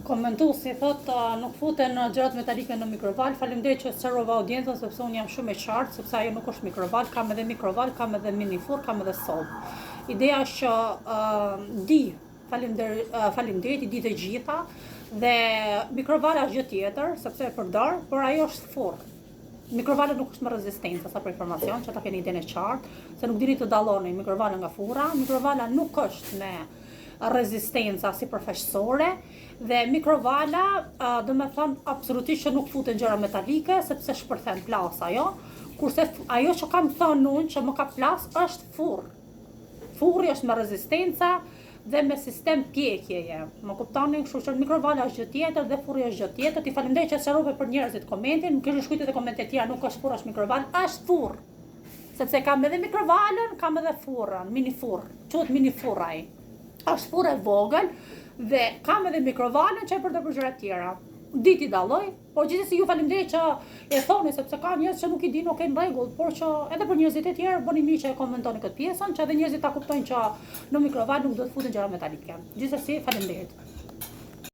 Komentuesi thotë nuk futen gjërat metalike në mikroval. Faleminderit që sqarova audiencën sepse unë jam shumë e qartë, sepse ajo nuk është mikroval, kam edhe mikroval, kam edhe mini furrë, kam edhe sobë. Ideja është që uh, di, faleminderit, uh, faleminderit, i di të gjitha dhe mikrovala është gjë tjetër, sepse e përdor, por ajo është furrë. Mikrovala nuk është me rezistencë, sa për informacion, që ta keni idenë e qartë, se nuk dini të dalloni mikrovalën nga furra. Mikrovala nuk është me rezistenca sipërfaqësore dhe mikrovala, do me thënë, absolutisht që nuk futen gjëra metalike, sepse shpërthen plas ajo, kurse ajo që kam thënë unë që më ka plas është furrë. Furri është me rezistenca dhe me sistem pjekjeje. Më kuptoni, kështu që mikrovala është gjë tjetër dhe furri është gjë tjetër. Ti faleminderit që sqarove për njerëzit komentin, më kishin shkruajtur edhe komente të tjera, nuk është furrë, është mikroval, është furrë. Sepse kam edhe mikrovalën, kam edhe furrën, mini furrë. Quhet mini furrë ai. Është furrë e vogël dhe kam edhe mikrovalën që e përdor për gjëra të tjera. Di t'i dalloj, por gjithsesi ju faleminderit që e thoni sepse ka njerëz që nuk i dinë, ok, në rregull, por që edhe për njerëzit e tjerë bëni mirë që e komentoni këtë pjesën, që edhe njerëzit ta kuptojnë që në mikroval nuk do të futen gjëra metalike. Gjithsesi, faleminderit.